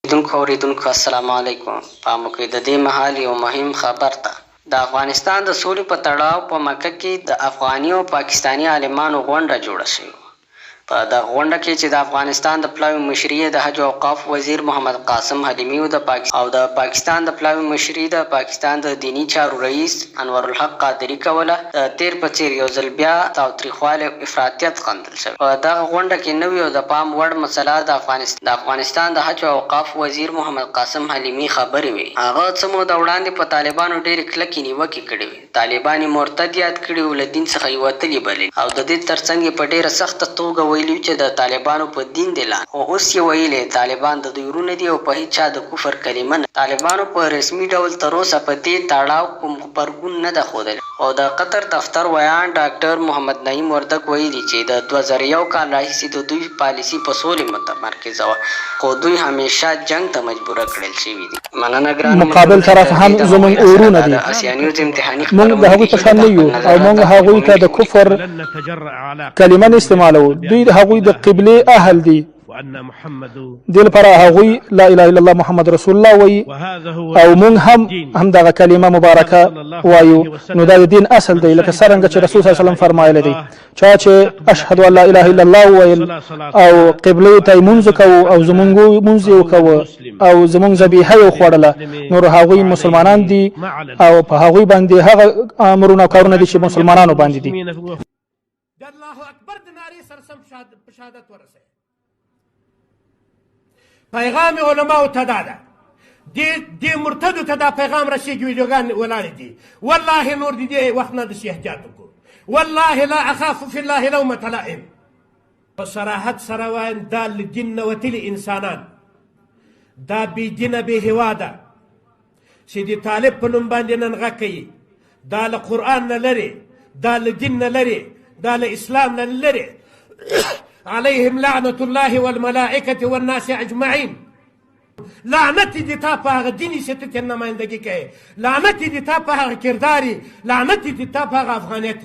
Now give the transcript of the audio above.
لیدونکو اورېدونکو السلام علیکم. پام وکړئ د دې مهال یو مهم خبر ته. د افغانستان د سولې په تړاو په مکه کې د افغاني او پاکستاني عالمانو غونډه جوړه شوې وه. په دغه غونډه کې چې د افغانستان د پلاوي مشري یې د حج او اوقافو وزیر محمد قاسم حلیمي او د او د پاکستان د پلاوي مشري د پاکستان د دیني چارو رئیس انورالحق قادري کوله، د تېر په څېر یو ځل بیا تاوتریخوالی او افراطیت غندل شوی. په دغه غونډه کې نوې او د پام وړ مسله د د افغانستان د حج او اوقافو وزیر محمد قاسم حلیمي خبرې وې. هغه څه موده وړاندې په طالبانو ډېرې کلکې نیوکې کړې وې. طالبان یې مرتد یاد کړي او له دین څخه یې وتلي بللي او د دې ترڅنګ یې په ډېره سخته توګه ویلي وو چې د طالبانو په دین دې لعنت. خو اوس یې ویلي، طالبان د دوی وروڼه دي او په هیچا د کفر کلمه نه طالبانو په رسمي ډول تر اوسه په دې تړاو کوم غبرګون نه ده ښودلی، خو د قطر دفتر ویاند ډاکټر محمد نعیم وردګ ویلي چې د 2001 کال راهیسې د دوی پالیسي په سولې متمرکزه وه، خو دوی همېشه جنګ ته مجبوره کړل شوي دي. مننه ګرانو مقابل ملګرو چې طرف تر هم دې دمه زمونږ مو راسره ورونه دا دي د اسیا نیوز امتحاني مونږ د خپرونې هغوی دي په هیله شان ده نه خپل یو او نظرات مونږ راته په هغوی کمنټ ته د کې ولیکئ. کفر کلمه نه استعمالوو دوی د هغوی د قبلې اهل دي دې لپاره هغوی لا اله الا الله محمد رسول الله وایي او مونږ هم همدغه کلمه مبارکه وایو نو دا د دین اصل دی لکه څرنګه چې رسول صلی الله علیه وسلم فرمایلی دی چا چې اشهد ان لا اله الا الله وویل او قبله ته مونږ کوو او زمونږ مونږ یې وکوه او زمونږ ذبیحه یې وخوړله نور هغوی مسلمانان دي او په هغوی باندې هغه امرونه او کارونه دي چې مسلمانانو باندې دي. د الله اکبر د نارې سره سم په شهادت ورسوي. پیغام علماو ته دا ده، دې مرتدو ته دا پیغام رسېږي، ویډیوګان ولاړې دي. والله نور دې دې وخت نه داسې احتیاط وکړو. والله لا اخاف فی الله لومة لائم. په صراحت سره وایم، دا له دین نه وتلي انسانان، دا بې دینه بې هېواده چې د طالب په نوم باندې نن غږ کوي، دا له قرآن نه لرې، دا له دین نه لرې، دا له اسلام نه لرې. علیهم لعنة الله والملائکة والناس اجمعین. لعنت دې تا په هغه دین چې ته ترې نمایندګي کوې، لعنت دې تا په هغه کردار، لعنت دې تا په هغه افغانیت.